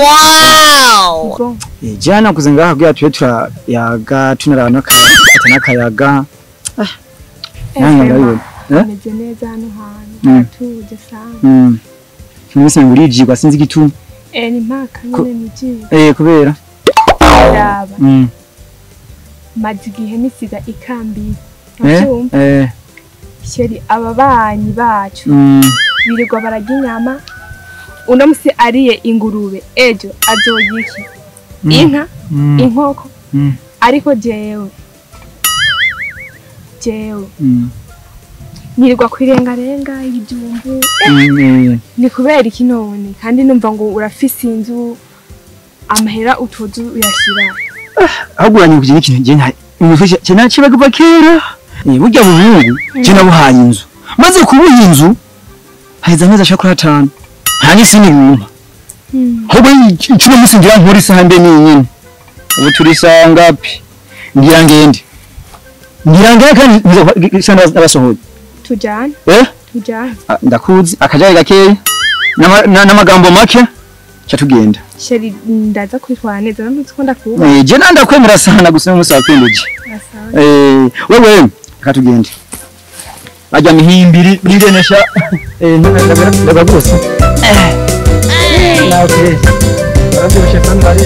Wow. Jana kuze ngaha kugira tube turayaga tunaraba n'akayaga. Nange ndabibona. Meze neza hano hantu tuje sana. Mwese ngurijigwa sinzi igituma. Ni mpaka nyene nijigwa. Kubera raba. Maze igihe nisiga ikambi. Chéri ababanyi bacu birirwa bararya inyama. Uno musi ariye ingurube ejo azoyiki inka inkoko. Ariko jewe nirirwa kwirengarenga ibijumbu. Ni kubera iki none kandi numva ngo urafise inzu amahera utozu uyashira. Ahubwo uranyibukije n'ikintu je nta umufasha cyane nacibaga kuva kera. Burya buhungu je nabuhaye inzu. Maze kubuha inzu haheze amezi ashika kuri 5. Nta n'isini bumpa. Ahubwo icuno musi ngira nkora isaha mbe ninyene. Ubu turisanga pe. Ngira ngende. Ngira ngende kandi nza nabasohoye. Tujane. Tujane. Ndakuzi akajaye gakeya n'amagambo make cha tugenda. Chéri ndaza kwitwara neza ntuzi ko ndakuba. Je nanda kwemera sana gusa umunsi wakwindeje. Wewe reka tugende. Bajya mihimbiri ningenesha ndagagose. Na okay. Barabyoshe kandi bari.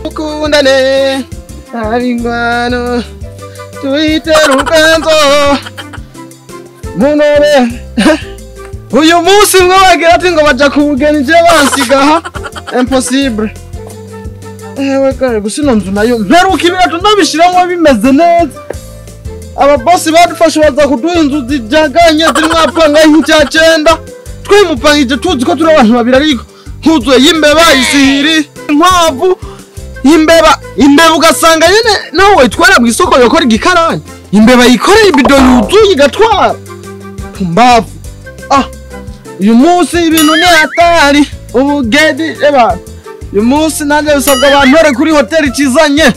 Tukundane abingwano tuite ruganzo munobe. Uyu munsi mwe bagira ati ngo baja kubugeni je bansigaha impossible. Ewe kare gusa ino nzu nayo mperuka ibirato ndabishiramwo bimeze neza. Aba boss badufashe baza kuduha inzu zijaganye zirimo apanga nk'icya 9 twimupangije tuzi ko turi abantu babiri ariko nkuzuye y'imbeba isihiri inkwavu imbeba ugasanga nyene nawe wayitwara mu isoko yokora igikarani imbeba yikoreye ibido yuzuye igatwara pumbavu. Uyu munsi ibintu ni hatari ubugedi eba. Uyu munsi nanjye bisabwa abantu kuri hoteli kizanye.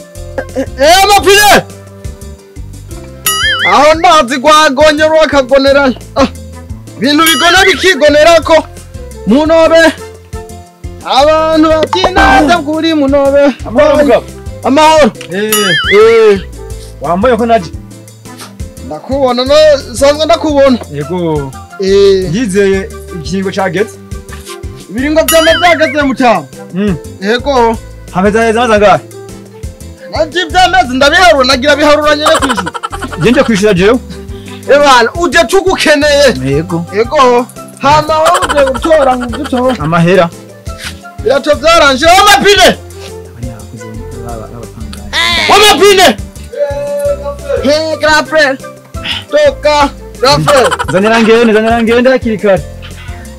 Amapine aho ndazi gwagonyera akagonera. Ibintu bigona bikigonerako munobe. Abantu bakina kuri munobe. Amahoro. Wambaye ko naje. Ndakubona no sanzwe ndakubona. Yego. Yizeye ikingo cageze. Ibiringo byama byageze mu cyamo. Yego. Hameze neza mazangahe? Nanje ibyamezi ndabiharura nagira biharura nyene kwishura. Je nje kwishura jewe. Ebana uje tugukeneye. Yego. Yego. Hama wowe uje gutora ngutora. Amahera. Birato byaranje amapine. Amapine. Hey grand frère. Toka grand frère. Zanira ngende hakiri kare.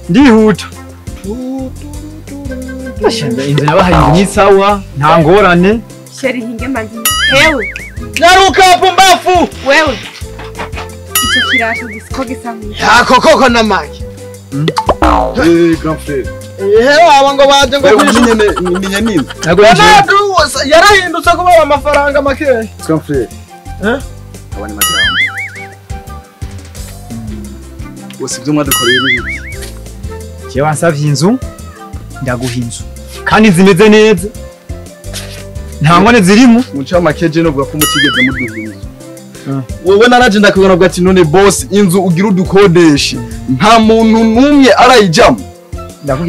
Ndihuta. Ashanda inzu nabahaye inzu ni sawa nta ngorane. Chéri hinge mbanzi. Hewe. Naruka pumbafu. Wewe. Icyo kirasho gisiko gisamye. Yakokoko na make. Grand frère. Aba ngo baje ngo nyene ninya nini. Yarahindutse kuba amafaranga make. Grand frère. Abane majambo. Wose ibyo mwadukoreye ni biki? Je wansavye inzu ndaguha inzu. Kandi zimeze neza. Nta ngone zirimo. Muca makeje no bwa ko mutigeze muduha inzu. Wewe naraje ndakubona bwa ati none boss inzu ugira udukodeshe nta muntu numwe arayijamo.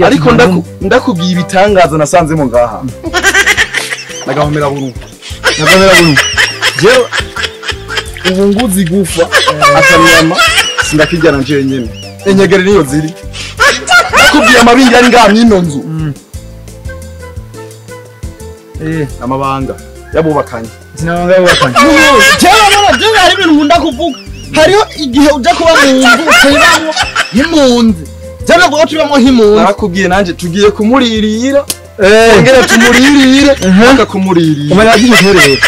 Ariko ndakubwiye ibitangaza nasanzemo ngaha. Nagahomera burundu. Jewe ubu nguzi gufa akamyama sindakijyana nje nyene. Enyegere niyo ziri. Ndakubwiye amabingi ari ngaha mwino nzu. Amabanga yabubakanye. Sinabanga yabubakanye. Jewe jewe hari ibintu nkunda kuvuga. Hariho igihe uja kuba mu nzu ukayibamwo nk'impunzi. Jewe ngo tubamwo nk'impunzi. Narakubwiye nanje tugiye kumuririra. Ongera tumuririre bakakumurira. Umenya agiye kuherera.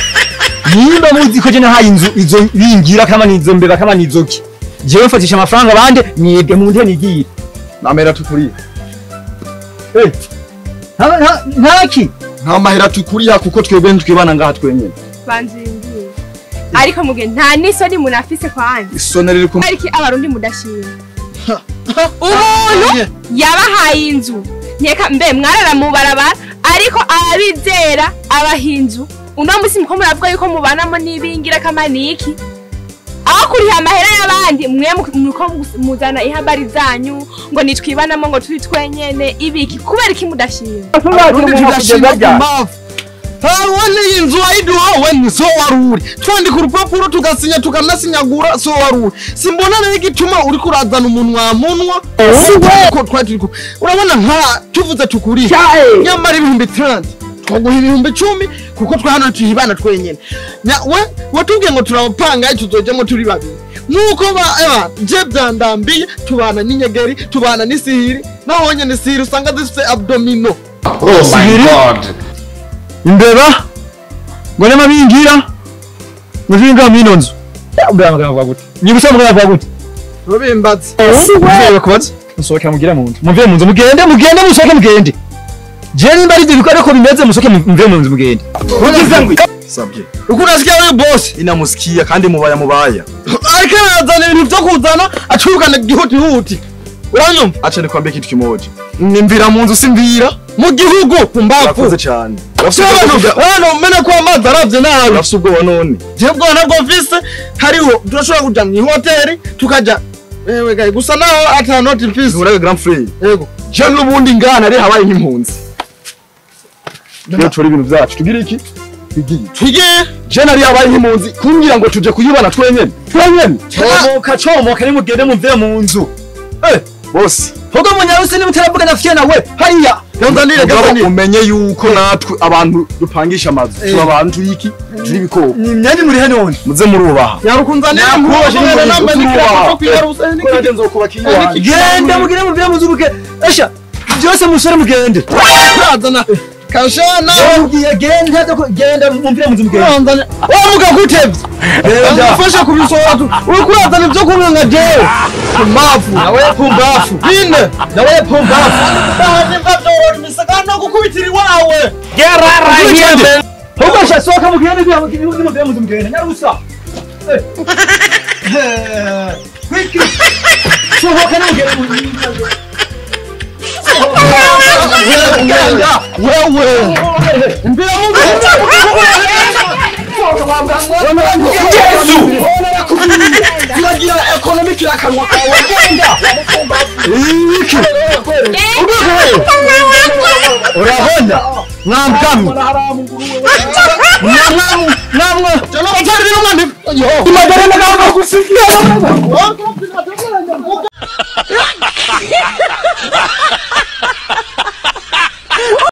Nimba muzi ko je nahaye inzu izo bingira kama nizo mbeba kama nizoki. Jewe mfatisha amafaranga bande mwebwe mu nte nigiye. Namera tukuriye. Ntaki. Nta mahera tukuriya kuko twebwe ntitwibana ngaha twenyene. Banzingiye. Ariko muge nta n'isoni munafise kwanza. Isoni riri ku ariko abarundi mudashima. Umuntu yabahaye inzu. Nkeka mbe mwarara mu barabara ariko abizera abahinzu. Uno musi muko muravuga yuko mubanamo n'ibingira kamaniki. Aho kuriha amahera y'abandi mwe muko muzana ihabari zanyu ngo nitwibanamo ngo turi twenyene ibiki kubera iki mudashima. Harone inzu ayiduha we ni so waruri twandika urupapuro tugasinya tukanasinyagura so waruri simbona rero igituma uri kurazana umunwa munwa ko twari urabona nka tuvuze tukuri nyamara ibihumbi 30 twaguha ibihumbi 10 kuko twahano tuhibana twenyene we watubwiye ngo turabapanga tuzojemo turi babiri nuko ba eba je byandambiye tubana n'inyegeri tubana n'isihiri naho nyene sihiri usanga zifite abdomino. Oh my god. Imbeba ngo n'amabingira ngo zinga mino nzu ubwa gute nyibusha muganga gute rubimbatse siwe kubaza musohoke mugira mu nzu muve mu nzu mugende mugende musohoke mugende je nimba ari ibyo ariko bimeze musohoke muve mu nzu mugende ugize ngwi sabye uko unasikia wewe boss inamusikia kandi mubaya mubaya ariko arazana ibintu byo kuzana acurukana gihuti huti uranyumva acha nikwambie kitu kimoja nimvira mu nzu simvira mu gihugu kumbafu urakoze cyane hano mena ko amazi aravye nabi urafise ubwoba none je ubwoba nabwo mfise hariho turashobora kuja mu hoteli tukaja wewe gaye gusa naho ata noti mfise urabe grand frère yego je n'ubundi ngana ari habaye nk'impunzi rero turi ibintu byacu tugira iki twigiye je nari habaye nk'impunzi kumbwira ngo tuje kuyibana twenyene twenyene comoka comoka ni mugende muve mu nzu boss hogo munyarusi ni mutaravuga na fiye nawe hariya nzanire gazanire umenye yuko natwe abantu dupangisha amazu tuba abantu iki turi bikoko ni myanya muri hano muze murubaha yarukunzanire murubaha namba nikira kwiyarusa genda mugire muvire mu nzu esha byose musore mugende azana kashana ugiye genda genda mumvire mu nzu mugende wamuga gutevye ufasha kubisohora uri kurazana ibyo kunywa jewe pumbafu nawe pumbafu bine nawe pumbafu nimba byorora imisaga no gukubitira iwawe gerara ahubwo sha sohoka mugende muvire mu nzu mugende nyarusa kwiki sohoka mugende wewe imbere mu Yesu turagira economic yakanwa kawe genda iki urahonda mwambamwe namwe namwe.